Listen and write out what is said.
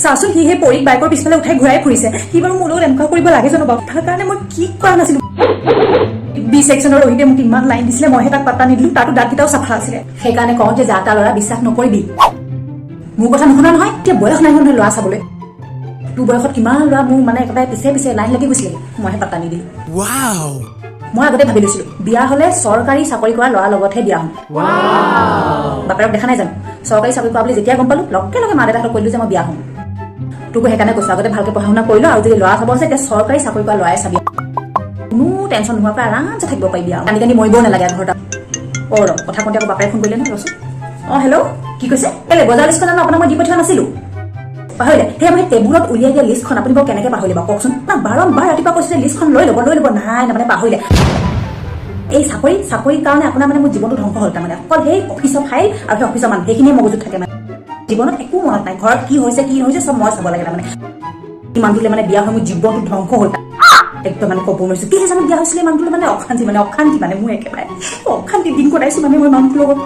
চাচোন, সি সেই পৰীক বাইকৰ পিছফালে উঠাই ঘূৰাই ফুৰিছে। সি বাৰু মোৰ লগত এনেকুৱা কৰিব লাগে জানো বাৰু? তাৰ কাৰণে মই কি কৰা নাছিলো? বি ছেকশ্যনৰ ৰোহিতে মোক ইমান লাইন দিছিলে, মইহে তাক পাত্তা নিদিলো। তাতো দাঁতকেইটাও চাফা আছিলে। সেইকাৰণে কওঁ যে যা তা ল'ৰা বিশ্বাস নকৰিবি। মোৰ কথা নুশুনা নহয়। এতিয়া বয়স নাই নহয় ল'ৰা চাবলৈ। তোৰ বয়সত কিমান ল'ৰা মোৰ মানে একেবাৰে পিছে পিছে লাইন লাগি গৈছিলে, মইহে পাত্তা নিদিলো। মই আগতে ভাবি লৈছিলো, বিয়া হলে চৰকাৰী চাকৰি কৰা ল'ৰাৰ লগতহে বিয়া হ'ম। বাপেৰক দেখা নাই জানো? চৰকাৰী চাকৰি কৰা বুলি যেতিয়া গম পালো, লগে লগে মা দেউতাহঁতক কৈ দিলো যে মই বিয়া হ'ম। তোকো সেইকাৰণে কৈছো, আগতে ভালকে পঢ়া শুনা কৰি ল আৰু যদি ল'ৰা চাব আছে, তেতিয়া চৰকাৰী চাকৰি কৰা ল'ৰাই চাবি। কোনো টেনশ্যন নোহোৱাকৈ আৰামছে থাকিব পাৰিবি আৰু কান্দি কান্দি মৰিবও নালাগে ঘৰত। অ ৰ, কথা কওঁতে আকৌ বাপেৰে ফোন কৰিলে নহয়, ৰচোন। অ হেল্ল', কি কৈছে? কেলে, বজাৰ লিষ্টখন জানো আপোনাক মই দি পঠিওৱা নাছিলো? পাহৰিলে? সেই মই টেবুলত উলিয়াই দিয়া লিষ্টখন আপুনি বাৰু কেনেকে পাহৰিলে বাৰু কওকচোন না? বাৰম্বাৰ ৰাতিপুৱা কৈছে যে লিষ্টখন লৈ ল'ব, লৈ ল'ব। নাই, মানে পাহৰিলে। এই চাকৰি চাকৰিৰ কাৰণে আপোনাৰ মানে মোৰ জীৱনটো ধ্বংস হ'ল। তাৰমানে অকল সেই অফিচৰ ফাইল আৰু সেই অফিচৰ মানুহ, সেইখিনিয়ে মগজুত থাকে। মানে জীৱনত একো মনত নাই। ঘৰত কি হৈছে, কি নহৈছে, চব মই চাব লাগে। তাৰমানে মানুহটোলে মানে বিয়া হৈ মোৰ জীৱনটো ধ্বংস হ'ল একদম। মানে ক'ব নোৱাৰিছো কেলে জানো বিয়া হৈছিলে মানুহটোলে। মানে অশান্তি, মানে অশান্তি, মানে মোৰ একেবাৰে অশান্তি দিন কটাইছো মানে মই মানুহটোৰ লগত।